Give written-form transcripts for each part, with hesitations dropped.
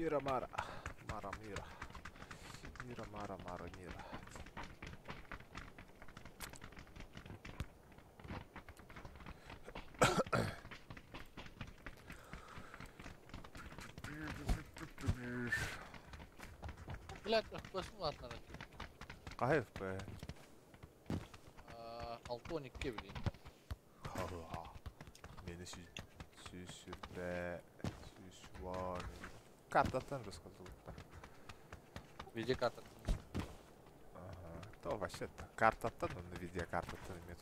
Мира Мара. Мара Мира. Мира Мара Мара Мира. Блядь, FPS улаатынар Хаһай FPS? 6-12 билин. Мени 100 сүүрбэ, 110. Картаттан рассказывал. Видеокарта. Ага. То вообще-то картаттан, он видеокартаттан имеет.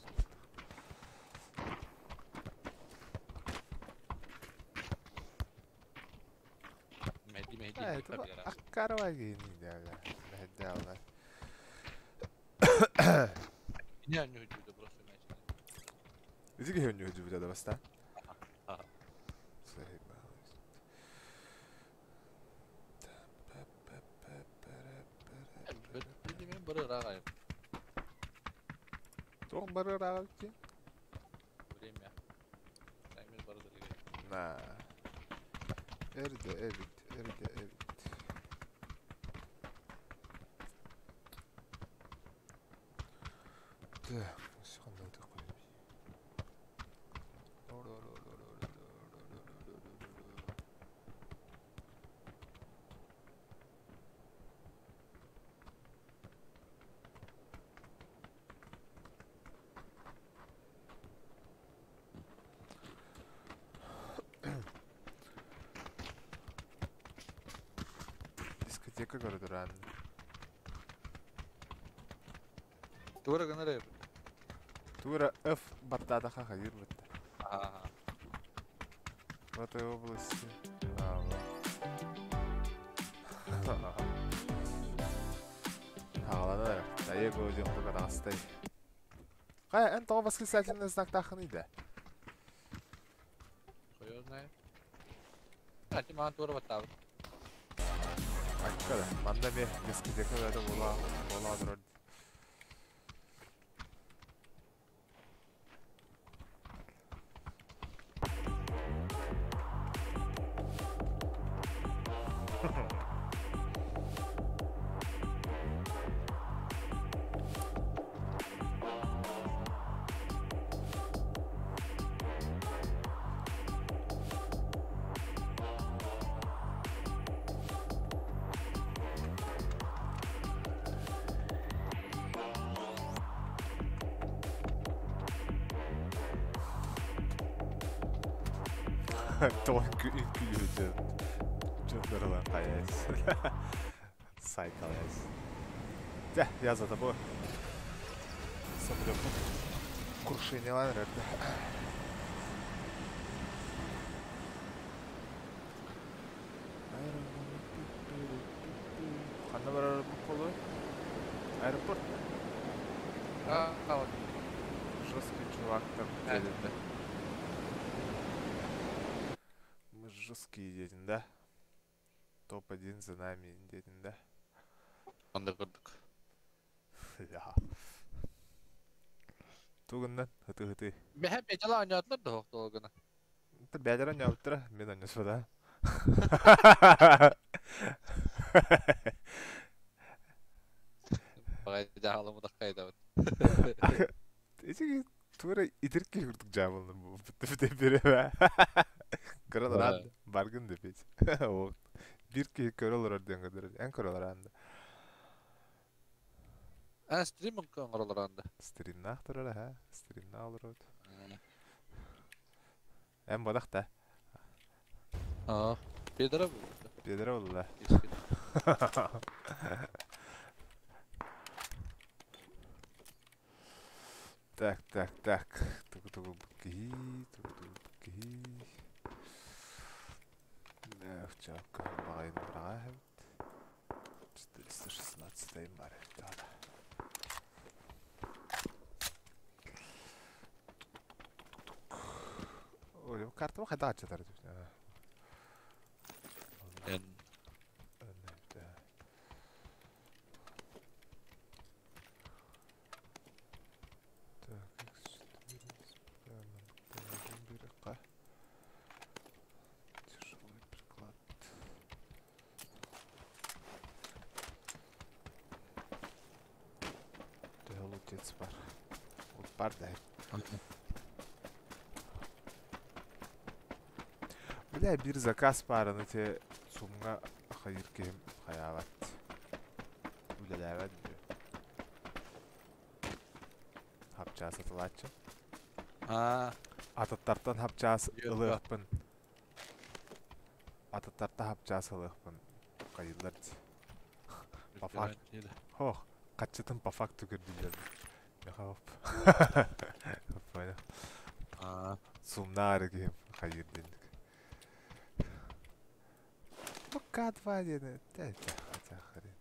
Мehdi Mehdi. Э, это аккарваги не дяля. Не, не уйду, просто иначе. Иди не уйду, да, баста. Ага. Билимин бары рагай. Тоқ бары рагай Время. Таймер бары дылыгай. На. Эрде эбит, эрде эбит. Так, все ханна такой. Дискотека көрдүран. Тура гынар. Тура F баттада хахайыр бітті. Ага. В этой области. А, вот. Хагаланар. Таего дем только Кай, эн того восклицательный знак тахын иде. Хуй знает. А, ти маған тура баттабыт. Аккада. Манда ме дискотека это була була дурар. Тоон үҥкүүлүүр дьоннор каяс. Сайкалас. Да, я за тобой. Самолет. Крушение лайнера. Ханна барар болой? Аэропорт. А, вот. Жесткий чувак там едет, да? Мы жесткие едем, да? Топ-1 за нами едем, да? Анда көрдүк. Я. Тугуннан, хыты-хыты. Бэһэ бэчала анятlar да хоқтолгына. Та бәдәрә няуттыра, мен аннес да. Багай жаалымы да кайдабыт. Эти тура идирки курдук жабылны бу. Бите бере. Көрөлөр анд баргын деп эч. Бир ки көрөлөр ден көдөр. Эн көрөлөр анд. А, стрим оңоролор анда. Стримнах турар ха. Стримна олорот. Эн бодах та. А, Педро бу. Педро болла. Так, так, так. Тугу-тугу ки, тугу-тугу ки. Чак, багайын брага. 416 бар. Ой, карта хайда ачатар. Эн Так, X4 бирка. Тяжелый приклад. Пиздец бар. Ол бар да. Бля, биир заказ баарын ити сумҥа хайыр киһим хайаабат. Үлэлээбэт диye. Хапчаас атылааччы. Аа. Атыттартан хапчаас ылыахпын. Атыттартан хапчаас ылыахпын. Хайыыллар дии. По факту. Хох, хаччытын по факту көрдүүллэр. Михалов. Понял. Аа. Сумнаары киһим хайыыр диэнник. Бу К2 диэни хотя хрен.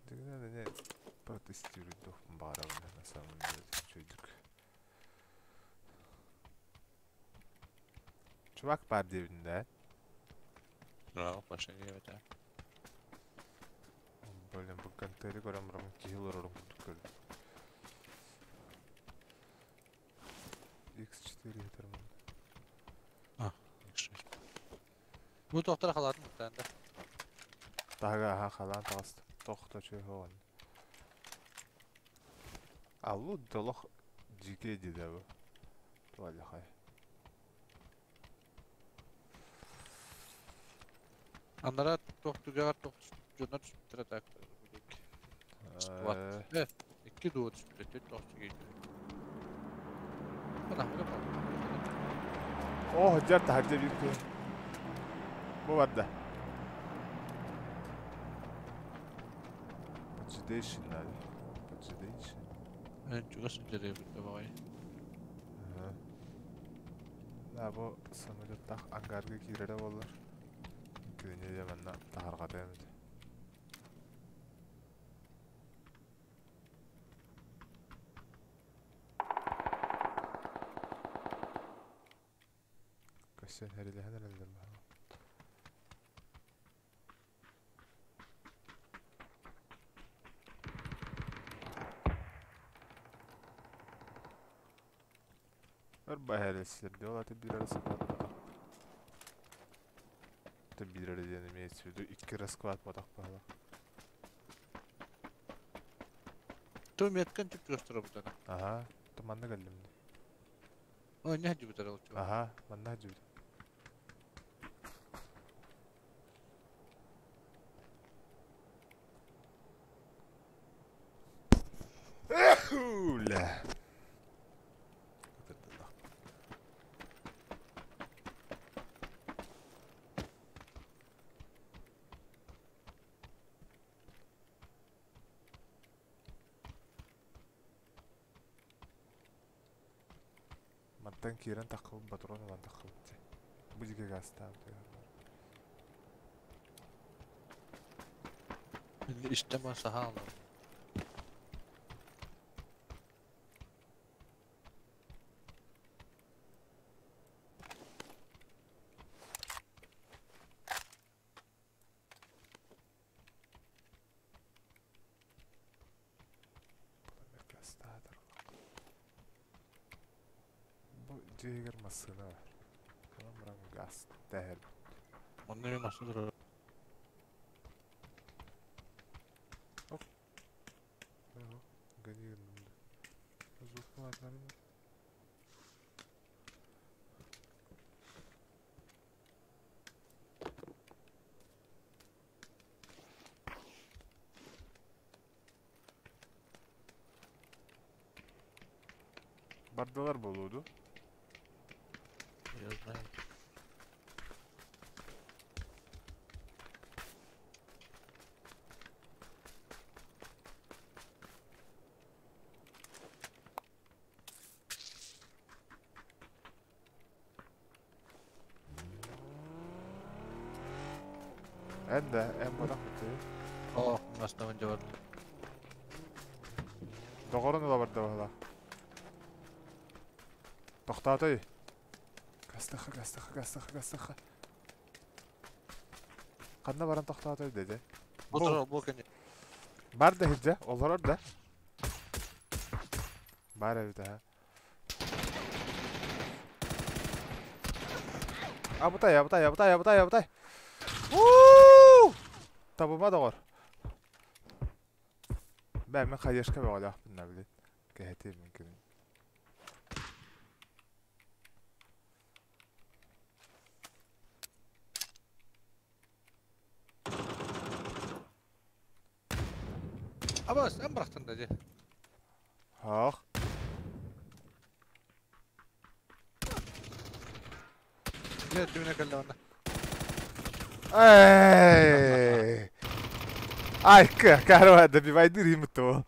Дигнэ не протестируй баарабын на самом деле чуйдук. Чувак баар диэбитин да. Браво, пошли это. Блин, бу контейнер көрөн баран киһи олорорун курдук көрдүм. X4 yeter А, X6. Бу тохтор халаатын буттаан да. Таһыга аха халаан таҕыста. Тохто чөй хоҕон. Аллу долох дьике диде бу. Туаллахай. Анара тох түгэҕэр тох дьоннор түспүттэрэ так. Сквад. Икки дуо түспүтэ, төрт тоҕус түгэй. Оо, дьэр таһырдьа биир киһи. Бу барда. Поджидейшин надо. Поджидейшин. Чугас сылдьар эбит баҕайы. Да, бу самолеттаах ангарга киирэрэ буоллар. Күнү дьэ манна таһарҕатыам этэ. Көстөн эрилэһэн эрэллэр баһа. Өр баһэрэлсилэр ол аты биир эрэ саклад ботах. Это биир эрэ диэн имеется в виду икки расклад ботах баһала. Ту меткан түп түгастыра бутана. Аха, то манна кэллим. О, не хадьыбытар ол чуга. Аха, манна хадьыбыт. Бля. Мантан киирэн таххыбыт патрон ылан таххыбыт дии. Бу диэки гаастаан Истема саха алар. Бу дьиэгэр массыына бар. Онон баран газ тэһэр. Онно мен массыына турар. Гони Звук Бардылар буолуо Я знаю. Эн да, эн бадах бутуй. О, массыына дьэ барда. Доҕорун ыла барда баһылаах. Тохтоотой. Гастаха, гастаха, гастаха, гастаха. Ханна баран тохтоотой дede. Бу турар, бу кэнни. Бар да иһирдьэ, олорор да. Бар эбит аха. Абытай, абытай, абытай, абытай, абытай. Уу! Табыма доҕор. Бээ, мин хаешка бөҕөлөөхпүн да билин. Кэһэтиим мин кини. Абас, эн бырахтын да дии. Хоох. Дьэ, түмүнэ кэллэ манна. Эй! Айка, корова, добивай дырым то.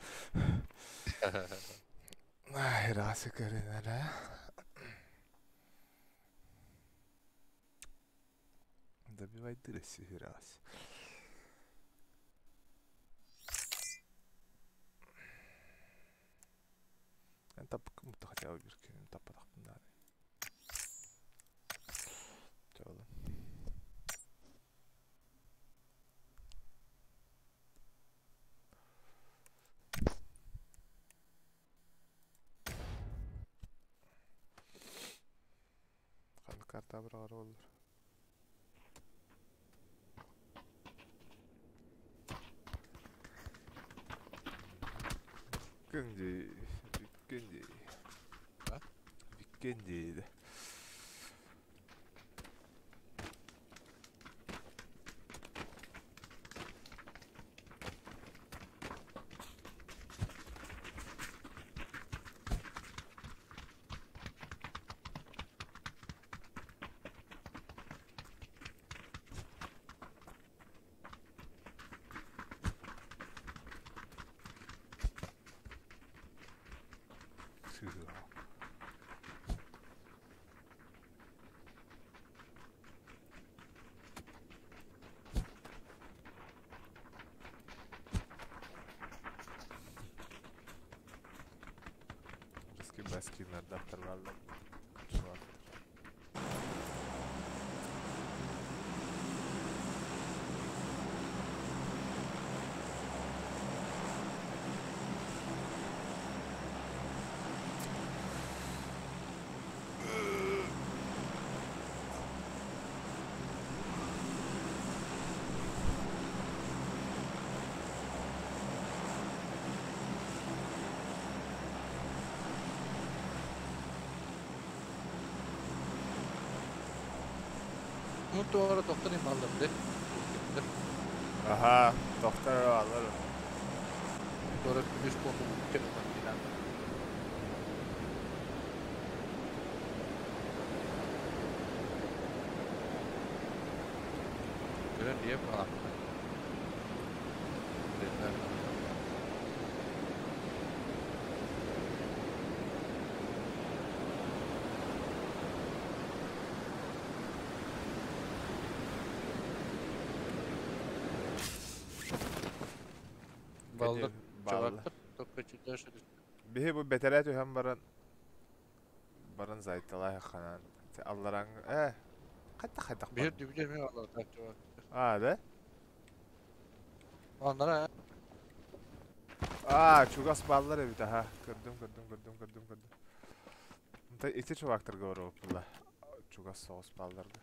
Ай, расы көрүнэрэ. Добивай дыры сihirас. Эн таппыккын бутта хотя бы бир күн таппатахпын даҕаны. Чоолун. Ханнык карта быраҕар буоллар? Бүккүн дии, бүккүн дии. А? Бүккүн дии. Сыыһа. Баскиннардаахтар бааллар. Чувактар. Мутуора тохтор ималлар де. Аха, доктор алар. Туора күнүс буолду кэлэн динамик. Көрөн диye falan. Баллар Баллар. чабактар только чуть дальше. Биһи бу бэтэрээ түһэн баран баран зайталай ханан аллараң хайдах хайдах Bir бар. дүбүлер мен алар так чабак. Аа да? Onlara Аа чугас баллар эбит аха. Көрдүм көрдүм көрдүм көрдүм көрдүм. Онта ити чувактарга барабыппыла. Чугас соҕус балларга.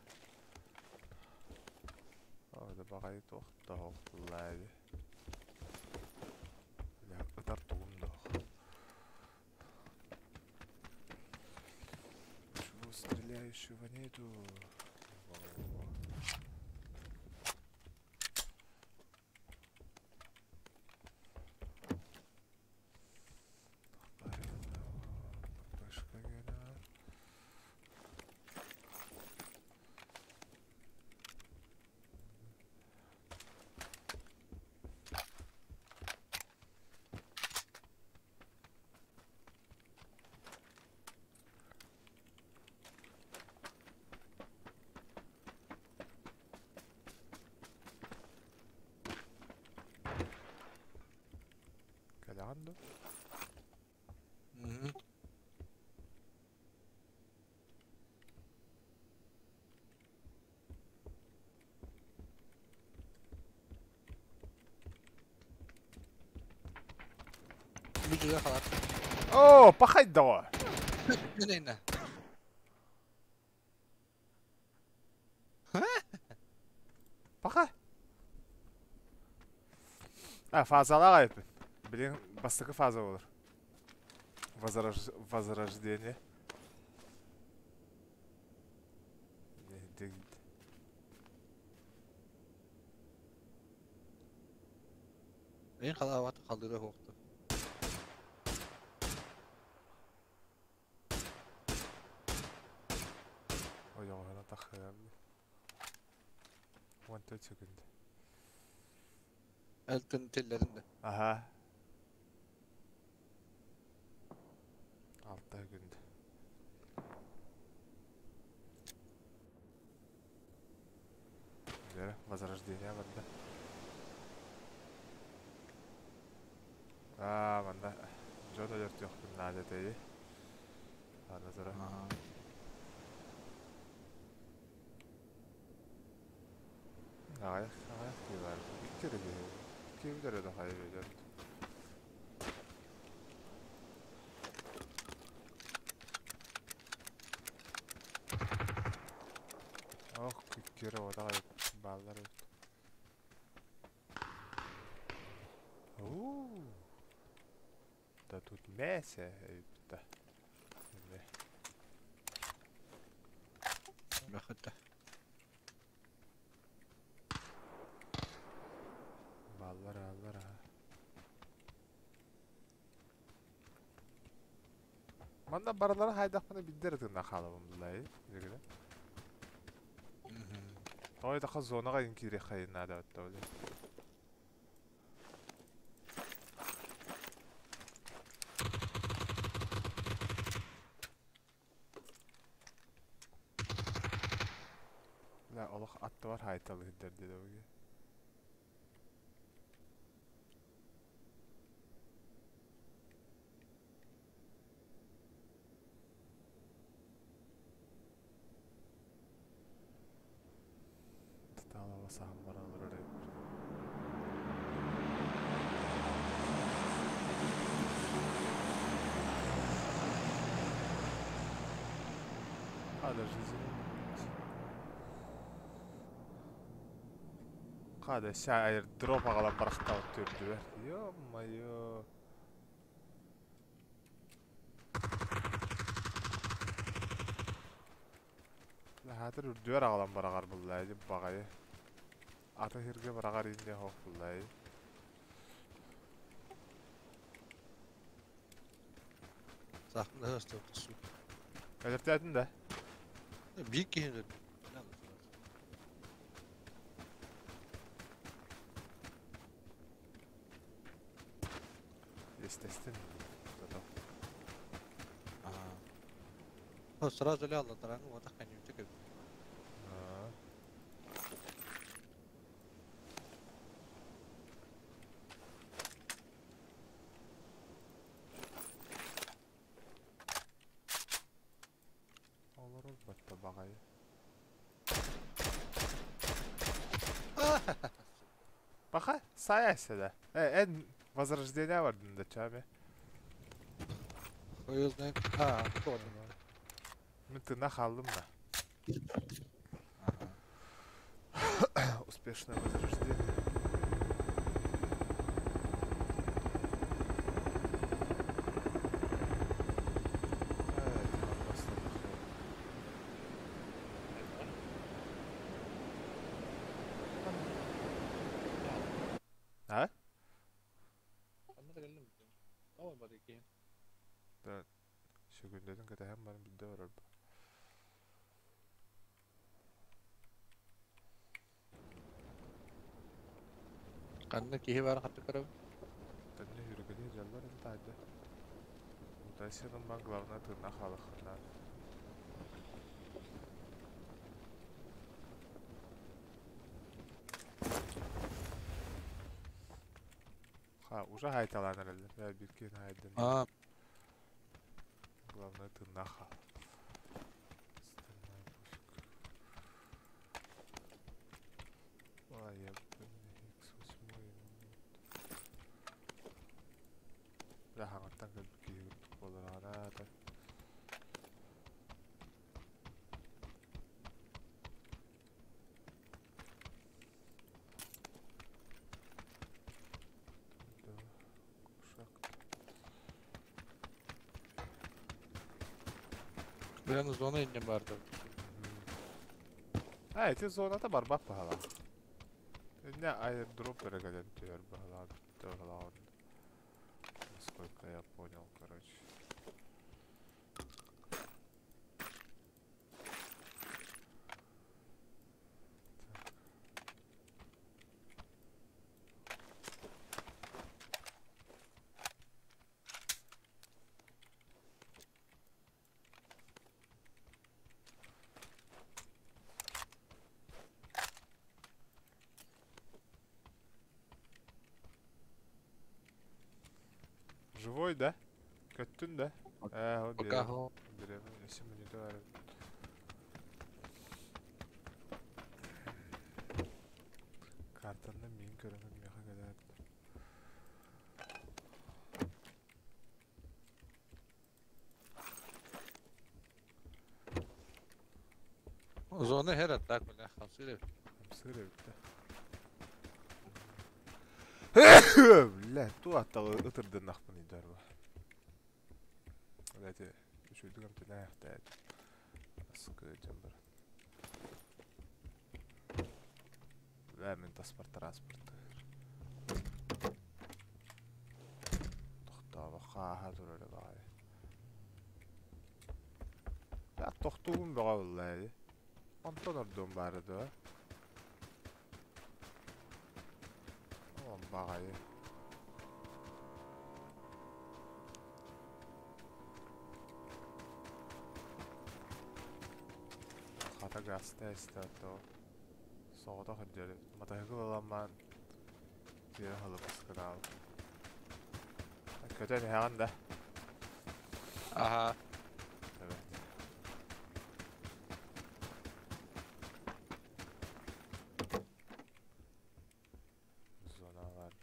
Оо да баҕайы туох тоһоҕуллаа эби. Ытар тугум да Чего стреляющего нету? Во-во-во. ППшка гена. Кэлэҕин дуо? Бүжүгө халат. Оо, пахай доҕор! Нэнэ. Паха! А, фазалаах эппин. Билин бастакы фаза болар. Возрождение. Мен халаваты халдыра хоқты. Ой, оҕоһуна таххыам. 14 секунд. Элтин теллерinde. Аха. 6 секунд. Вера, возрождение барда. Аа, манна дьон өлөртүөхпүн наада этэй. Аны тура. Аҕыйах, аҕыйах киһи баар. Икки эрэ киһи. Икки эрэ да хайа дьон. Ох, икки эрэ отаҕай бааллар эбит. Уу. Да тут мясо эбит. Бахыта. Бааллар, ааллар, аа. Манна барылара хайдахпына билдер ытына хаалабын буллай. Дегеле. Той таха зонаға ин кире хайына да отта оле. Ла олох атты бар хайталы хиддер деди оге. Тала саһан баралар эрэ. Хада жизнь. Хада ся дроп агалан барахтабыт түрдүбэр. Ё-моё. Хатыр үрдүбэр агалан барагар буллай деп багай. Ата хирге барагар инде хок буллай. Сахна өстө. Өлөртөтүн да. Bir киһини. Естественно. Зато. Ага. Сразу ли алла тараны вот так они утекают. Олорор батта багай. Баха, сая да. Эн возрождение бар да чами. Хуй знает. А, кто там? Мен тына халдым да. Успешное возрождение. А? Да, Шөгүндөрүн кэтэһэн барын билде барар. Канны киһи бар хатты көрөм. Төннө хүрүгүнү жаллар это таайды. Утайсыгын бан главное тырна халыхына. Ха, уже хайталанар эле. Бә бир хайдын. А, Главное тырна хал. Остальное пофиг. А, я X8. Бля, хаңаттан кэлбит киһи курдук буолар араата. Быһан зона иннем барды. А, эти зоната барбат баһалаах. Инне аирдроп эрэ кэлэн түһэр баһалаах бүттэ баһалаах. Насколько я понял, короче. Живой, да? Көттүн да? Ээ, Пока. Бириэмэ өссө мүнүүтэ баар. Картанан миин көрөммүн миэхэ кэлээт. Зона her так, бля, хамсыр. Хамсыыр эбит да. Бля, ту аттаҕы ытырдыннахпын ыйдарба. Эти үчүгдүк эмтэнээхтээт. Аскы дьон баран. Бля, мин таспар транспорт. Тохтообо хааһа турар баҕайы. Бля, тохтуугун бөҕө буолла ди. Онтон ордуом баара дуо? Ол баҕайы. Хата гаста эстэ то соҕотох үрдүөр матаһыгыл ыламмаан тиэрэ халыпыскынаал. Көтөн иһэҕин да? Ага. Evet. Зона var.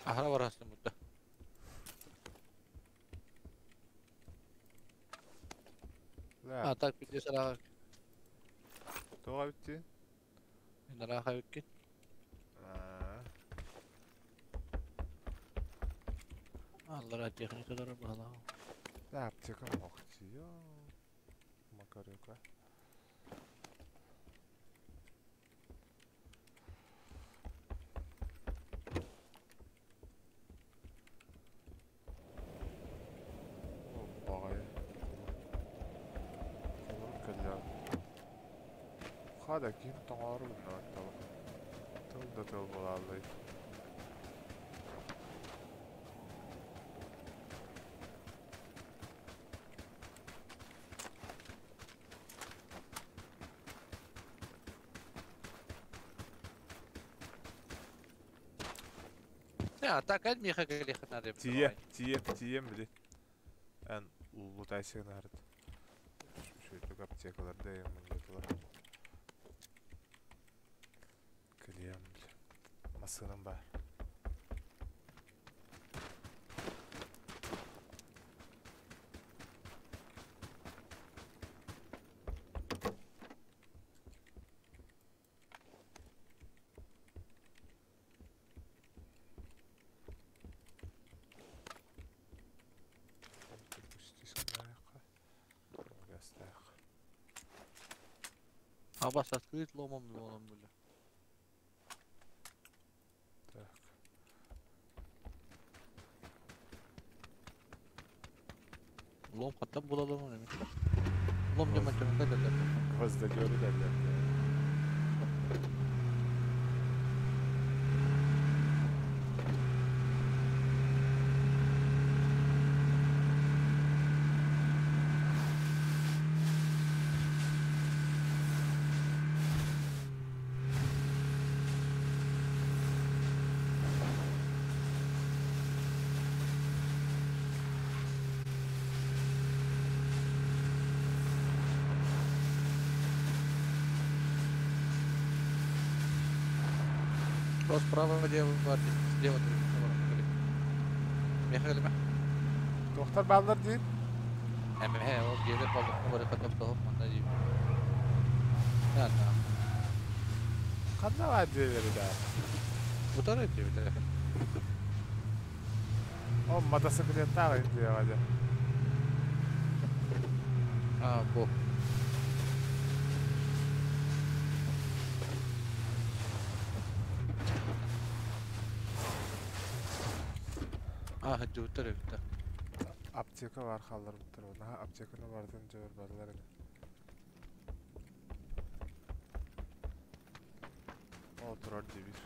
Аһара барасың burada. La, А так видео сара тоға бітті? Нараха бикки. Аа, Аллара техникалары бала. La аптека мохтиё. Макарюка. О, баҕайы. Олору кэллэ. Хада ким тоҥоору гынна Тыл да тыл буолааллай. Я так әд миха кели ханары. Тие, тие, тием били. Эн лутайсыгын арыт. Шөйтүк аптекаларда эмин Кэлиэм били. Массыынам баар. Абас открыть ломом ломом бля. Так. Лом хаттап буlalım onu. Лом жаман жаман да. Гвоздодеры дерлер. Просто справа лево, слева Михаил Доктор баллар дейін. Эм ол геле балыкны бар катап тахып манда дейм. Да. Қандай бар дей да. Бутар эти бile. О, мотоциклет тағы енді ғады. А, бу. А, сылдьыбыттар эбит да. Аптека бар хаалларбыттар. Наһаа аптеканы барытын дьэ барылар ини. Ол турар дии биир.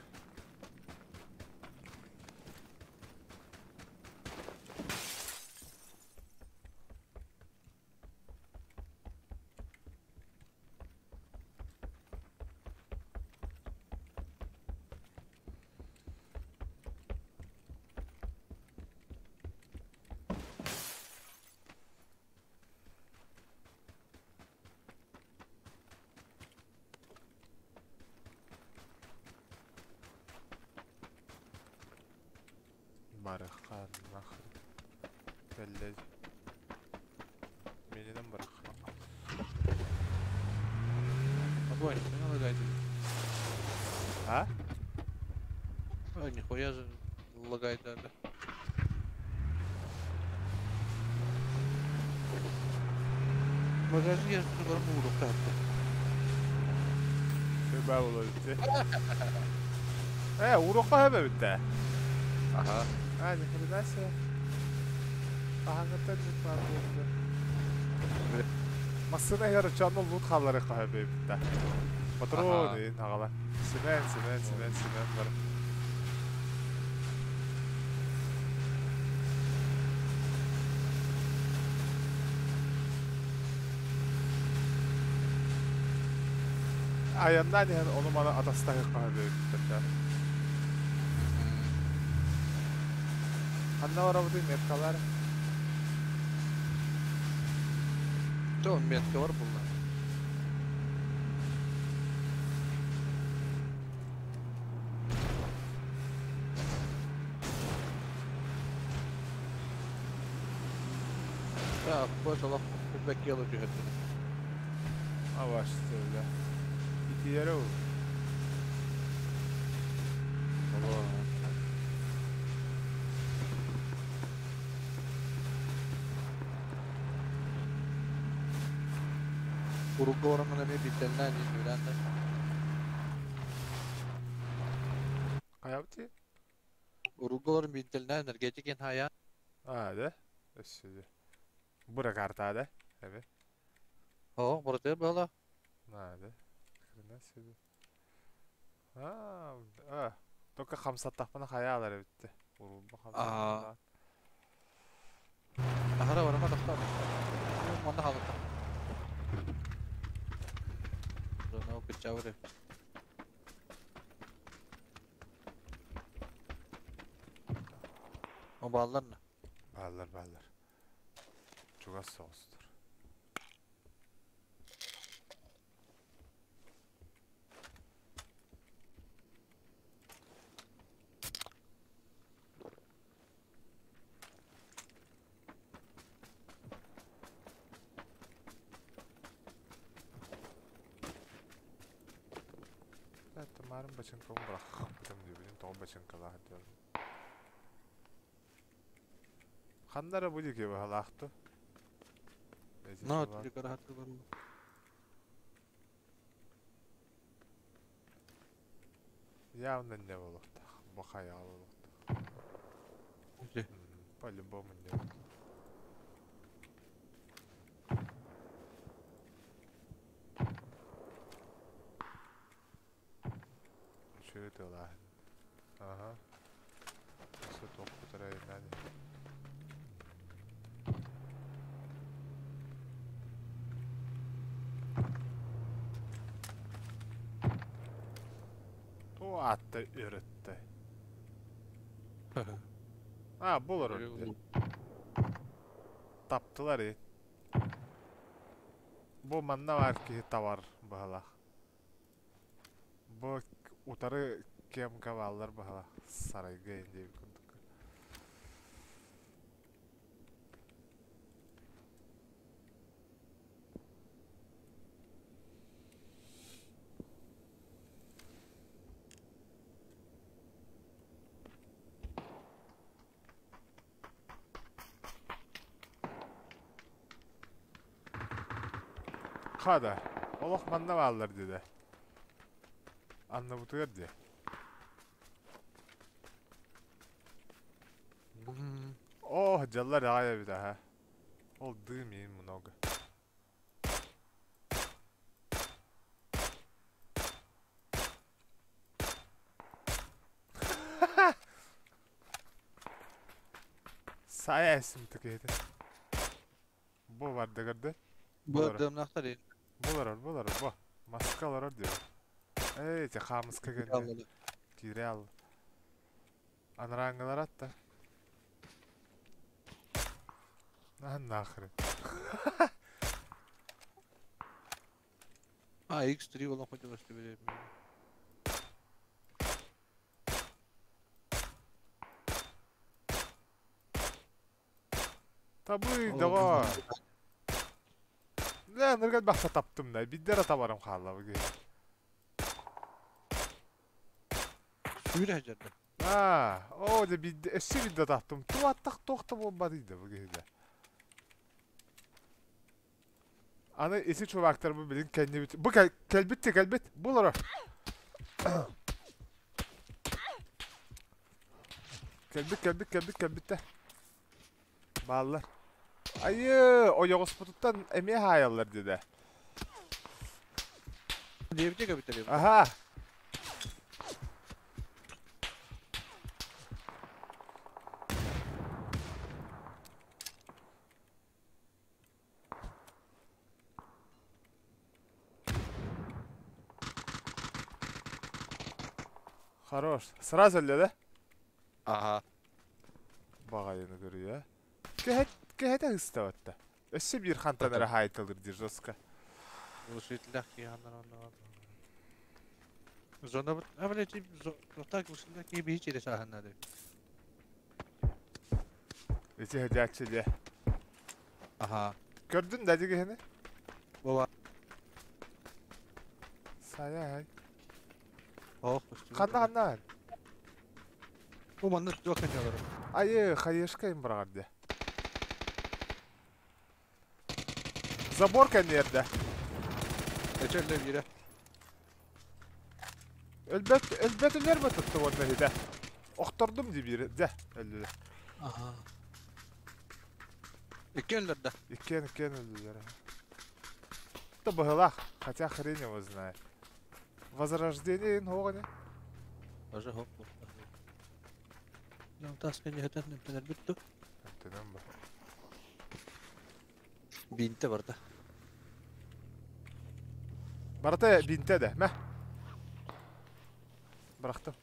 Барыхха нахрен. Кэллэ. Менинен барах. Огонь, нихуя лагает. А? Ой, нихуя же лагает даже. Магазин я же уруктаатта. Баа болор битте. Э, урукка хэбэ битте. Ага. А, ни хрена себе. Хаһаҥҥыттан дьик баар буолла. Массыына иһэр оччоонно лут хаалларыахха сөп эбит да. Патрон Ага. иһин аҕала. Симэн, симэн, симэн, симэн бар. Айаннаан иһэн ону-маны атастаһыахха сөп эбит да. Ханна барабытый меткалар? То метка бар буолла. Так, бу солох бэккиэлэ түһэрдин. Авашты бля. Итилere o. Олоо. Урукку ороммун эмиэ биттэллээн иһин үрээн да. Хайабыти? Урукку олорон биттэллээн энергетикин хайаан. А, да? Өссө. Бура карта, да? Эбе. Оо, барытыгар буола. А, да? Хрена себе. А, а. Только хамсаттахпына хайаалар эбитти. Урулба Аа, хамсаттахпына. аһара барыма тохтоо. Манна хаалта. Зона кыччаабыт эбит. О бааллар Бааллар, бааллар. Чугас соҕустар. Тамарым бачынкабын бырахпытым диэбитин тоҕо бачыҥкалаах диэн. Ханна эрэ бу диэки быһалаахту. Но, Эти түлүкэр баруу. Явно не буолуохтаах. Бу хайаҕа буолуохтаах. По-любому не буолуох. Үчүгэй тыалааһын. Аха. Өссө туохпут эрэ айаннаан иһэр. Туох аатта өрөттө? А, бу олорор дии. Таптылар ии. Бу манна баар киһи табар быһалаах. Бу утары кемка бааллар быһалаах. Сарайга иһин диэбит курдук. Хада, олох манна бааллар диде. Анныбытыгар дии. О, дьаллар аҕай эбит аха. Ол дым им много. Сая эсимтик киһитэ. Бу бардыгарды. Бу дымнахтар ин. Буларар, буларар, бу. Маска олорор диyor. Эй, те хаамыска кэннэ. Киире ал. Анарааҥҥылар атта. А нахрен. А, X3 olan хоть көстүбүт. Табый, давай. Не, ныргат бахта таптым да. Биддера табарым хаалла бу. Сүүрэ сылдьар. Аа, оо дьэ бидде өссө бидде таптым. Туаттах туох да буолбат да бу киһитэ. Аны isi чувактар бу билин кэннибит. Бу кэлбит те кэлбит. Бу олорор. Кэлбит, кэлбит, кэлбит, кэлбит те. Бааллар. Айыы, ойоҕоспутуттан эмиэ хаайаллар диде. Диэбитэ кэбитэр. Аха. Хорош. Сразу өллө да? Аха. Баҕайыны көрүө. Кэһэт кэһэтэ ыстабатта. Өссө биир хантан эрэ хаайталыр дии жестко. Глушителях киһаннар онно. Зона бут. А блядь, так глушителях киһи биһи через аһаннады. Ити һөдөөччү дии. Аха. Көрдүн да дигиһини? Баба. Сая. Ох, Ханна ханна? Бу манна туох кэннэлэр. Айы, хаешка им бырагар дии. Забор кэнниэрдэ. Эчэллэ биирэ. Өлбөт өлбөтүлэр бытытты уонна хитэ. Охтордум дии биир. Дьэ, өллүлэр. Аха. Икки өллөр да. Иккиэн иккиэн өллүлэр. Это быһылаах, хотя хрень его знает. Возрождение ин хоҕа не? Тоже хоп. Нам тас кэннэ хэтэн нэмтэнэр бүттү. Эмтэнэн ба. Бинте барда. Барата бинте де, мә. Бырахтым.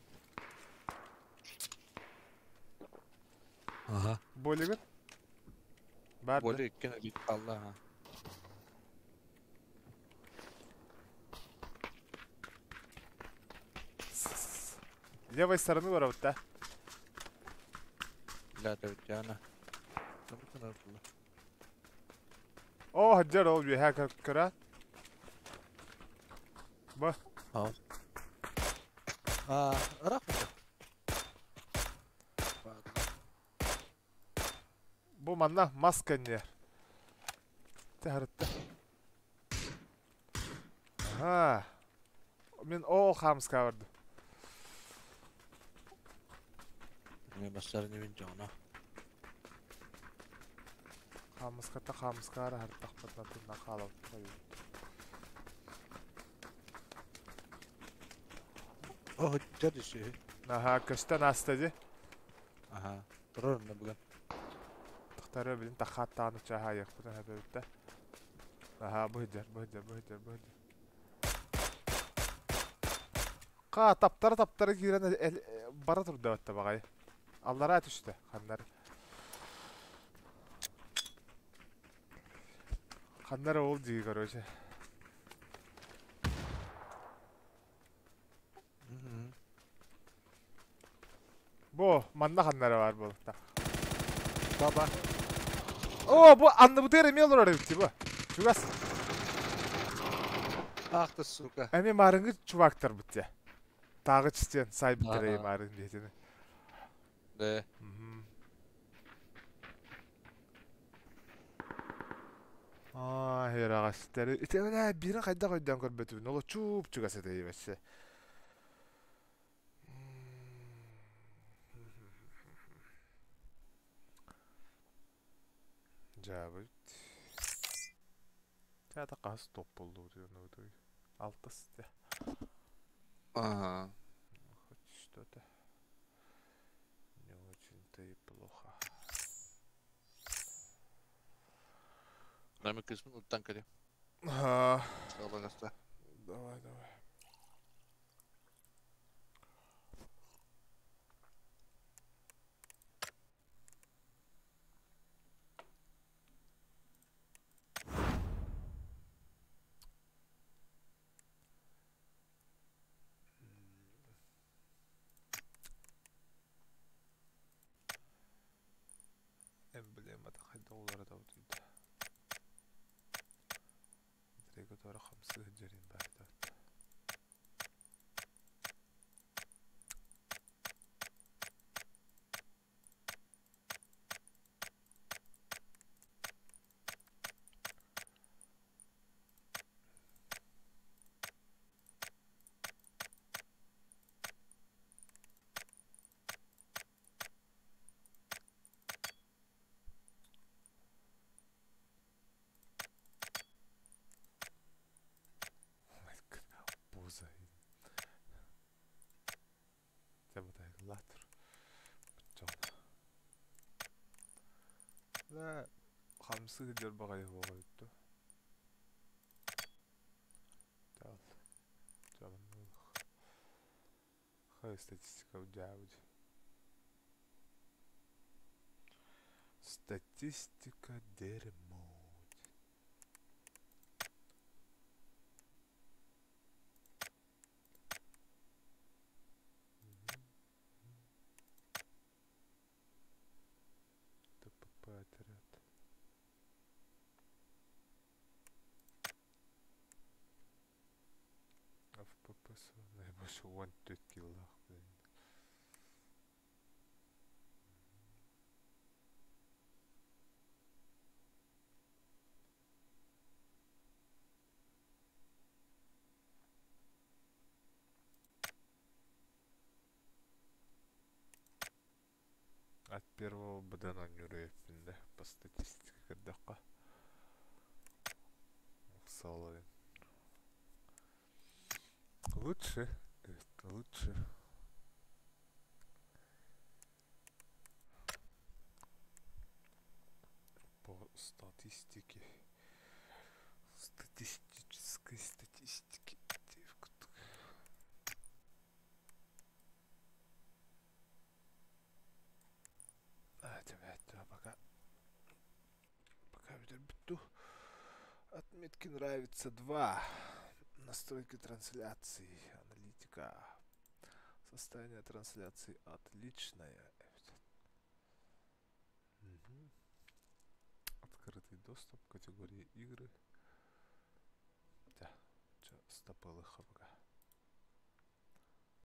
Аха. Болигин? Бар да. Боле иккен өлүт қалла. ха. С левой стороны барабыт да. Ля да бит О, хаджар ол биһэ кыра. Ба. А. А, ырах Бу манна мас кэнниэр. Тэһэритте. Аха. Мин ол хаамыска бардым. Не бассар не бин жоно. Хаамыската хаамыскаара хартахпытына тунна хаалабыт. О, дьэ Аха, көстөн аста ди. Аха. Турар на бүгін. Тахтары билин тахаттааны чаха яқпытын хэбэбитте. Аха, бу хиджер, бу хиджер, бу хиджер, бу хиджер. Ка таптара таптара киирэн бара турда баҕай. Аллара түстэ, ханнар. Ханнар ол дии, короче. Бу манна ханнара бар буолта. Баба. О, бу анныбытыгар эмиэ олорор эбит бу. Чугас. Ах ты, сука. Эми маарыҥҥы чувактар бут Тааҕы чистен сайбыттар Ага. маарын диэтини. Да. Аа, иэрэҕэстэри. Ити бля, биирин хайдах өйдөөн көрбөтүбүн. Оло чуп-чугас этэ вообще. Дьаабыт. Театр хас топ болду Алтыс те. Ага. Хоть что-то. Не очень-то и плохо. Нами кысмын уттан кэле. А, Салагаста. давай, давай. Эмблемата хайда уларыта утуйда. Треготора хамсыы дьэрин баайдат. Пузо. Латр. Да, хамсыы дьэр баҕайы буолуйту. Тал. Хай статистика дьаабыт. Статистика дерьмо. ТПП отряд. ФППС наибольше 14 киллах, блин. От первого БД на да, по статистике көрдөххө. Соловин. Лучше, лучше. По статистике. Статистической статистике. Пока. Пока биту. Отметки нравится 2. Настройки трансляции. Аналитика. Состояние трансляции отличное. Угу. Открытый доступ, категории игры. Да, стопылыха пока.